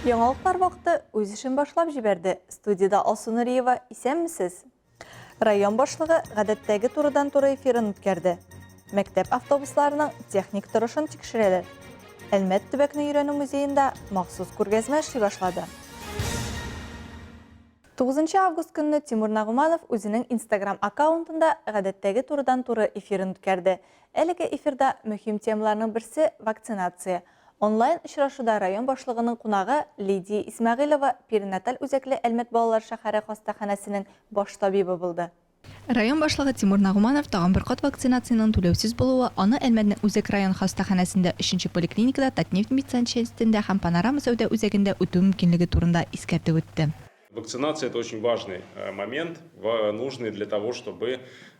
Яңалыклар вакыты үз эшен башлап җибәрде. Студиядә Алсу Нуриева, исәнмесез? Район башлыгы гадәттәге турыдан-туры эфирын үткәрде. Мәктәп автобусларының техник торышын тикшерәләр. Әлмәт төбәкне өйрәнү музеенда махсус күргәзмә эшли башлады. 9 август көнне Тимур Нагуманов үзенең Instagram аккаунтында гадәттәге турыдан-туры эфирын үткәрде. Әлеге эфирда мөһим темаларның берсе, вакцинация. Онлайн очрашуда район башлыгының кунагы Лидия Исмәгыйлова перинаталь үзәкле Әлмәт балалар шәһәре хастаханәсенең баш табибы булды. Район башлыгы Тимур Нагуманов тагын бер кат вакцинациянең түләүсез булуы, аны Әлмәтнең үзәк район хастаханәсендә, өченче поликлиникада, Татнефть медсанчастендә һәм Панорама сәүдә үзәгендә үтү мөмкинлеге турында искәртеп үтте. Вакцинация, это очень важный э, момент, нужный для того, чтобы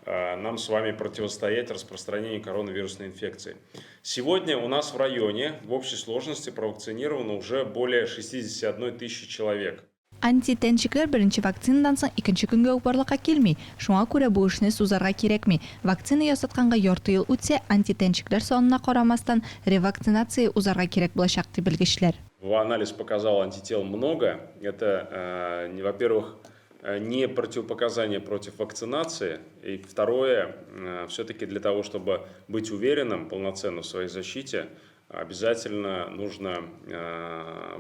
э, нам с вами противостоять распространению коронавирусной инфекции. Сегодня у нас в районе в общей сложности провакцинировано уже более 61 тысячи человек. Антитәнчекләр беренче вакцинадан соң икенче көнгә үк барлыкка килми, шуңа күрә бу эшне сузарга кирәкми. Вакцина ясатканга ярты ел үтсә, антитәнчекләр санына карамастан, ревакцинация узарга кирәк булачак, ди белгечләр. Анализ показал, антител много. Это, во-первых, не противопоказание против вакцинации. И второе, все-таки для того, чтобы быть уверенным полноценно в своей защите, обязательно нужно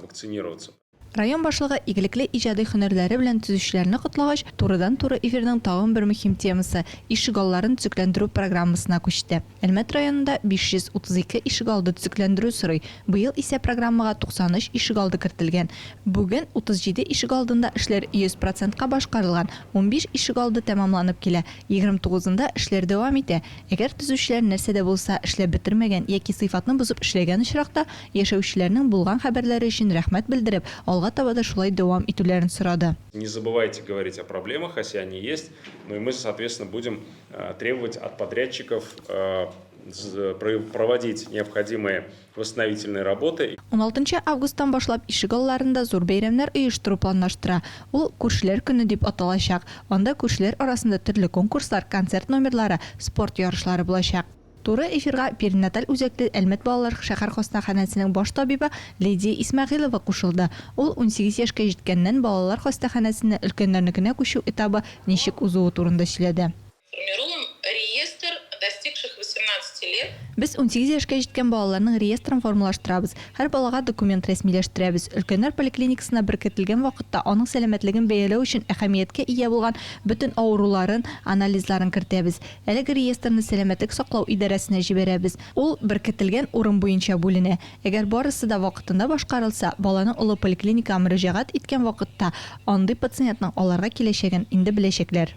вакцинироваться. Район башлыгы игелекле иҗади һөнәрләре белән төзүчеләрне котлагач, турыдан-туры эфирның тагын бер мөһим темасы, ишегалларын төзекләндерү программасына күчте. Әлмәт районында 532 ишегалды төзекләндерү сорый, быел исә программага 93 ишегалды кертелгән. Бүген 37 ишегалдында эшләр 100 процентка башкарылган, 15 ишегалды тәмамланып килә, 29-ында эшләр дәвам итә. Әгәр төзүчеләр нәрсә дә булса эшләп бетермәгән яки сыйфатны бозып эшләгән очракта, Яшәүчеләрнең булган хәбәрләре өчен рәхмәт белдереп, алга таба да шулай дәвам итүләрен сорады. Не забывайте говорить о проблемах, если они есть, ну и мы, соответственно, будем требовать от подрядчиков проводить необходимые восстановительные работы. Уналтынчы августтан башлап ишек алларында зур бәйрәмнәр оештыру планлаштыра. Ул Күршеләр көне дип аталачак. Анда күршеләр арасында төрле конкурслар, концерт номерлары, спорт ярышлары булачак. Туры эфирга перинаталь үзәкле Әлмәт балалар шәһәр хастаханәсенең баш табибы Лидия Исмәгыйлова кушылды. Ул 18 яшькә җиткәннән балалар хастаханәсеннән өлкәннәрнекенә күчү этабы ничек узуы турында сөйләде. Формируем реестр достигших 18 лет. Без 18 яшькә җиткән балаларның реестрын формалаштырабыз. Һәр балага документ рәсмиләштерәбез. Өлкәннәр поликлиникасына беркетелгән вакытта аның сәламәтлеген бәяләү өчен әһәмияткә ия булган бөтен авыруларын, анализларын кертәбез. Әлеге реестрны сәламәтлек саклау идарәсенә җибәрәбез. Ул беркетелгән урын буенча бүленә. Әгәр барысы да вакытында башкарылса, баланың олы поликлиникага мөрәҗәгать иткән вакытта андый пациентның аларга киләчәген инде беләчәкләр.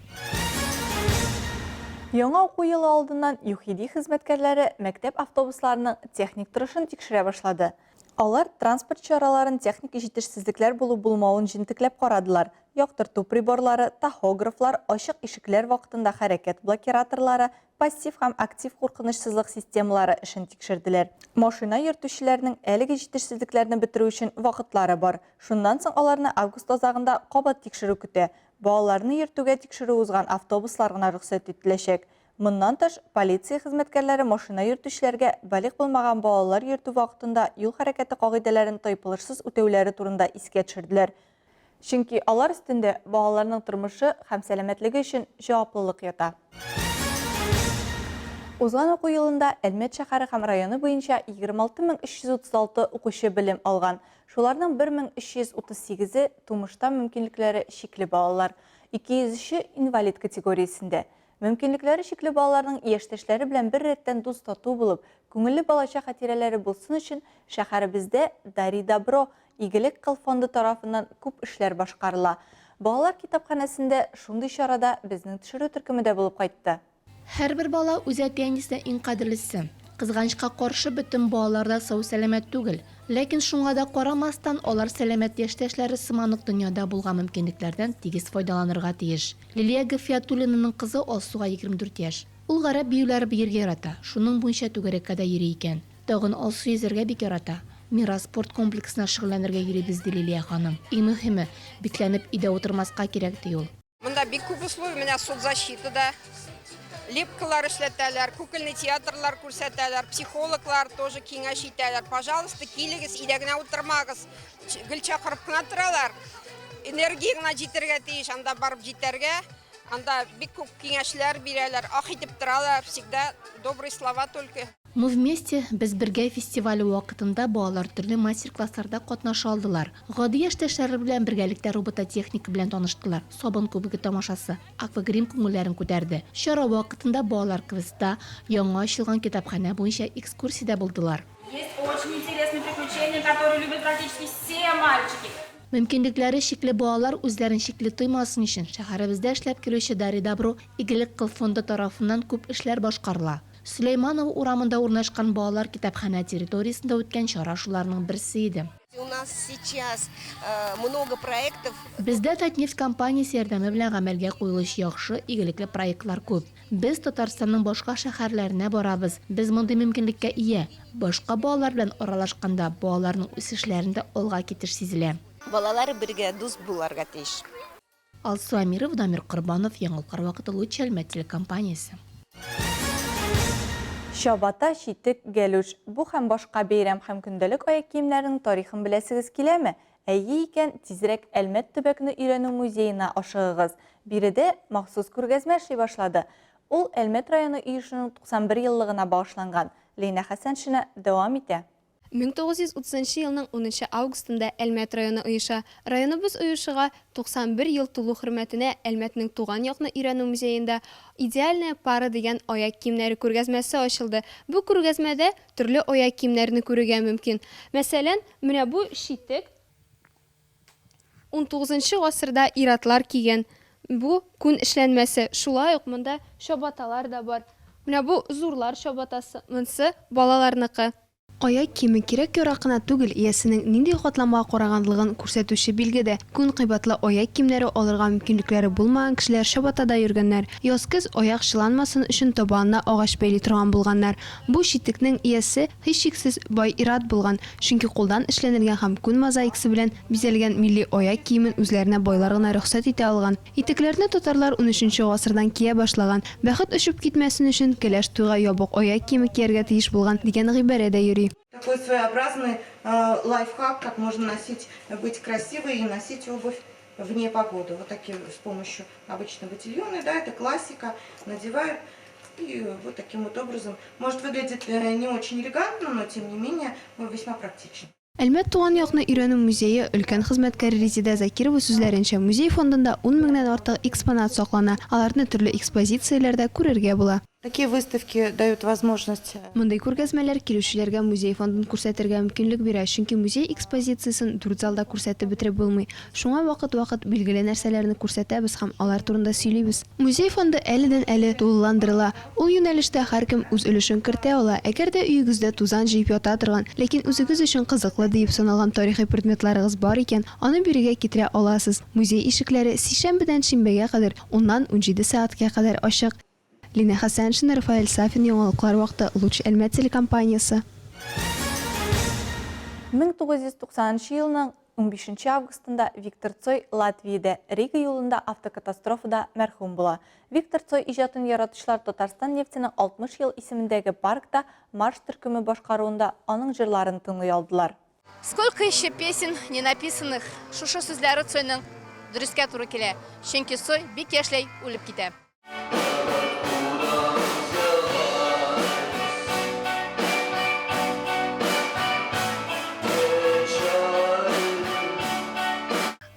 Яңа уку елы алдыннан ЮХИДИ хезмәткәрләре мәктәп автобусларының техник торышын тикшерә башлады. Алар транспорт чараларын техник җитешсезлекләр булу-булмавын җентекләп карадылар, яктырту приборлары, тахографлар, ачык ишекләр вакытында хәрәкәт блокираторлары, пассив һәм актив куркынычсызлык системалары эшен тикшерделәр. Машина йөртүчеләрнең әлеге җитешсезлекләрне бетерү өчен вакытлары бар. Шуннан соң аларны август азагында кабат тикшерү көтә. Балаларны йөртүгә тикшерү узган автобуслар гына рөхсәт ителәчәк. Моннан тыш, полиция хезмәткәрләре машина йөртүчеләргә балигъ булмаган балалар йөртү вакытында юл хәрәкәте кагыйдәләрен тайпылышсыз үтәүләре турында искә төшерделәр. Чөнки алар өстендә балаларның тормышы һәм сәламәтлеге өчен җаваплылык ята. Узган уку елында Әлмәт шәһәре һәм районы буенча 26336 укучы белем алган. Шуларның 1338-е, тумыштан мөмкинлекләре чикле балалар, 203-е инвалид категориясендә. Мөмкинлекләре чикле балаларның яшьтәшләре белән бер рәттән дус-тату булып, күңелле балачак хатирәләре булсын өчен шәһәребездә Дари добро, Игелек кыл фонды тарафыннан күп эшләр башкарыла. Балалар китапханәсендә шундый чарада безнең төшерү төркеме дә булып кайтты. Һәрбер бала үз әти-әнисенә иң кадерлесе. Кызганычка каршы, бөтен балалар да сау-сәламәт түгел. Ләкин шуңа да карамастан, алар сәламәт яшьтәшләре сыман ук дөньяда булган мөмкинлекләрдән тигез файдаланырга тиеш. Лилия Гафиятуллинаның кызы Алсуга 24 яшь. Ул гарәп биюләре биергә ярата, шуның буенча түгәрәккә дә йөри икән. Тагын Алсу йөзәргә бик ярата. Мирас спорт комплексына шөгыльләнергә йөрибез, ди Лилия ханым. Иң мөһиме, бикләнеп өйдә утырмаска кирәк, ди ул. Монда бик күп условия, менә соцзащита да. Лепкалар эшләтәләр, кукольный театрлар күрсәтәләр, психологлар тоже киңәш итәләр. Пожалуйста, килегез, өйдә генә утырмагыз. Гел чакырып кына торалар. Энергия гына җитәргә тиеш, анда барып җитәргә. Анда бик күп киңәшләр бирәләр, ах итеп торалар, всегда добрые слова только. Мы вместе, Без бергә фестивале вакытында балалар төрле мастер-классларда катнаша алдылар. Гади яшьтәшләре белән бергәлектә робототехника белән таныштылар, сабын күбеге тамашасы, аквагрим күңелләрен күтәрде. Чара вакытында балалар квестта, яңа ачылган китапханә буенча экскурсиядә булдылар. Есть очень интересные приключения, которые любят практически все мальчики. Мөмкинлекләре чикле балалар үзләрен шикле тоймасын өчен, шәһәребездә эшләп килүче Дари добро игелек кыл фонды тарафыннан күп эшләр башкарыла. Сөләйманова урамында урнашкан балалар китапханә территориясендә үткән чара шуларның берсе иде. У нас сейчас много проектов. Бездә Татнефть компаниясе ярдәме белән гамәлгә куелучы яхшы, игелекле проектлар күп. Без Татарстанның башка шәһәрләренә барабыз, без мондый мөмкинлеккә ия. Башка балалар белән аралашканда, балаларның үсешләрендә алга китеш сизелә. Балалар бергә дус буларга тиеш. Алсу Әмирова, Дамир Корбанов, Яңалыклар вакыты, Луч Әлмәт телекомпаниясе. Чабата, читек, гәлүш, бу һәм башка бәйрәм һәм көндәлек аяк киемнәренең тарихын беләсегез киләме? Әйе икән, тизрәк Әлмәт төбәкне өйрәнү музеена ашыгыгыз. Биредә махсус күргәзмә эшли башлады. Ул Әлмәт районы оешуның 91 еллыгына багышланган. Ләйнә Хәсәншина дәвам итә. 1930 нчы елның унынчы августында Әлмәт районы оеша. Районыбыз оешуга 91 ел тулу хөрмәтенә Әлмәтнең туган якны өйрәнү музеенда Идеальная пара дигән аяк киемнәре күргәзмәсе ачылды. Бу күргәзмәдә төрле аяк киемнәрне күрергә мөмкин. Мәсәлән, менә бу читек унтугызынчы гасырда ир-атлар кигән. Бу күн эшләнмәсе. Шулай ук монда чабаталар да бар. Менә бу зурлар чабатасы, монсы балаларныкы. Аяк киеме кирәк-ярак кына түгел, иясенең нинди катламга караганлыгын күрсәтүче билге дә. Күн кыйбатлы аяк киемнәре алырга мөмкинлекләре булмаган кешеләр чабатада йөргәннәр. Яз-көз аяк чыланмасын өчен табанына агач бәйли торган булганнар. Бу читекнең иясе, һичшиксез, бай ир-ат булган, чөнки кулдан эшләнелгән һәм күн мозаикасы белән бизәлгән милли аяк киемен үзләренә байлар гына рөхсәт итә алган. Итекләрне татарлар унөченче гасырдан кия башлаган. Бәхет очып китмәсен өчен, кәләш туйга ябык аяк киеме кияргә тиеш булган, дигән гыйбарә дә йөри. Такой своеобразный лайфхак, как можно носить, быть красивой и носить обувь вне погоды. Вот такие с помощью обычно ботильоны, да, это классика, надевают. И вот таким вот образом. Может, выглядит не очень элегантно, но тем не менее весьма практично. Әлмәт туган якны өйрәнү музее өлкән хезмәткәре Резидә Закирова сүзләренчә, музей фондында ун меңнән артык экспонат саклана, аларны төрле экспозицияләрдә күрергә була. Такие выставки дают возможность. Мондый күргәзмәләр килүчеләргә музей фондын күрсәтергә мөмкинлек бирә, чөнки музей экспозициясен дүрт залда күрсәтеп бетереп булмый. Шуңа вакыт-вакыт билгеле нәрсәләрне күрсәтәбез һәм алар турында сөйлибез. Музей фонды әледән-әле тулыландырыла. Ул юнәлештә һәркем үз өлешен кертә ала. Әгәр дә өегездә тузан җыеп ята торган, ләкин үзегез өчен кызыклы диеп саналган тарихи предметларыгыз бар икән, аны бирегә китерә аласыз. Музей ишекләре сишәмбедән шимбәгә кадәр, уннан 17 сәгатькә кадәр ачык. Линә Хәсәншина, Рафаэль Сафин, Яңалыклар вакыты, Луч Әлмәт телекомпаниясе. 1990 нчы елның унбишенче августында Виктор Цой Латвиядә, Рига юлында автокатастрофада мәрхүм була. Виктор Цой иҗатын яратучылар Татарстан нефтенең 60 ел исемендәге паркта марш төркеме башкаруында аның җырларын тыңлый алдылар. Сколько еще песен не написанных, шушы сүзләре Цойның дөрескә туры килә, чөнки Цой бик яшьләй үлеп китә.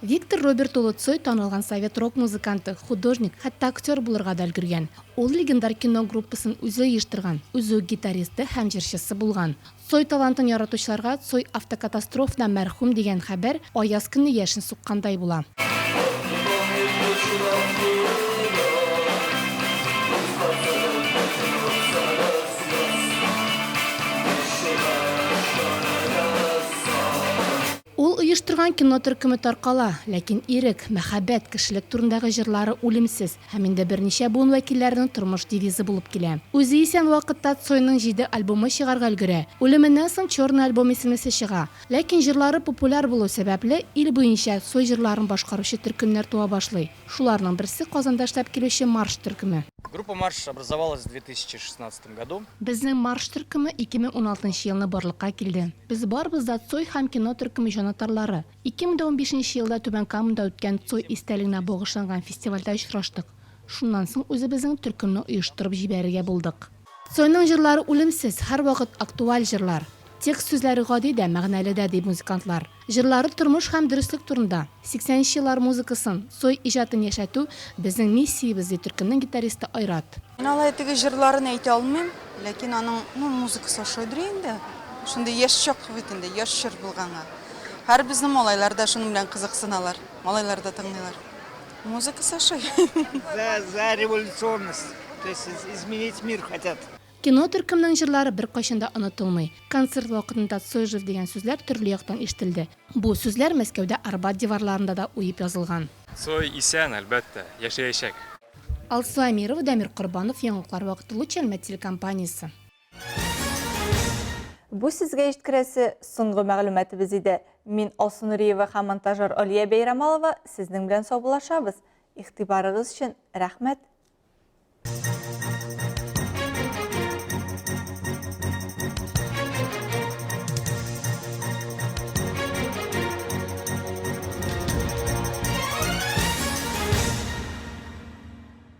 Виктор Роберт улы Цой танылган совет рок-музыканты, художник, хәтта актер булырга да өлгергән. Ул легендар кино группасын үзе оештырган, үзе үк гитаристы һәм җырчысы булган. Цой талантын яратучыларга Цой автокатастрофада мәрхүм дигән хәбәр аяз көнне яшен суккандай була. Ул оештырган кино төркеме таркала, ләкин ирек, мәхәббәт, кешелек турындагы җырлары үлемсез һәм инде берничә буын вәкилләренең тормыш девизы булып килә. Үзе исән вакытта Цойның җиде альбомы чыгарга өлгерә. Үлеменнән соң Черный альбом исемлесе чыга. Ләкин җырлары популяр булу сәбәпле, ил буенча Цой җырларын башкаручы төркемнәр туа башлый. Шуларның берсе Казанда эшләп килүче Марш төркеме. Группа Марш образовалась в 2016 году. Безнең Марш төркеме 2016 елны барлыкка килде. Без барыбыз да Цой һәм кино төркеме җанатарлары. 2015 елда Түбән Камада үткән Цой истәлегенә багышланган фестивальдә очраштык. Шуннан соң үзебезнең төркемне оештырып җибәрергә булдык. Цойның җырлары үлемсез, һәрвакыт актуаль җырлар. Текст сүзләре гади дә, мәгънәле дә, ди музыкантлар. Җырлары тормыш һәм дөреслек турында. 80 нче еллар музыкасын, Цой иҗатын яшәтү, безнең миссиябез, ди төркемнең гитаристы Айрат. Мин алай теге җырларын әйтә алмыйм, ләкин аның, ну, музыкасы ошыйдыр инде. Шундый яшь чак бит инде, яшь чор булганга. Һәр безнең малайлар да шуның белән кызыксыналар, малайлар да тыңлыйлар. Музыкасы ошый. За, за революционность, то есть изменить мир хотят. Кино төркемнең җырлары беркайчан да онытылмый. Концерт вакытында Цой жив дигән сүзләр төрле яктан ишетелде. Бу сүзләр Мәскәүдә Арбат диварларында да уеп язылган. Цой исән, әлбәттә, яшәячәк. Алсу Әмирова, Дамир Корбанов, Яңалыклар вакыты, Луч Әлмәт телекомпаниясе. Бу сезгә җиткерәсе соңгы мәгълүматыбыз иде. Мин Алсу Нуриева һәм монтажер Алия Бәйрамалова сезнең белән саубуллашабыз. Игътибарыгыз өчен рәхмәт.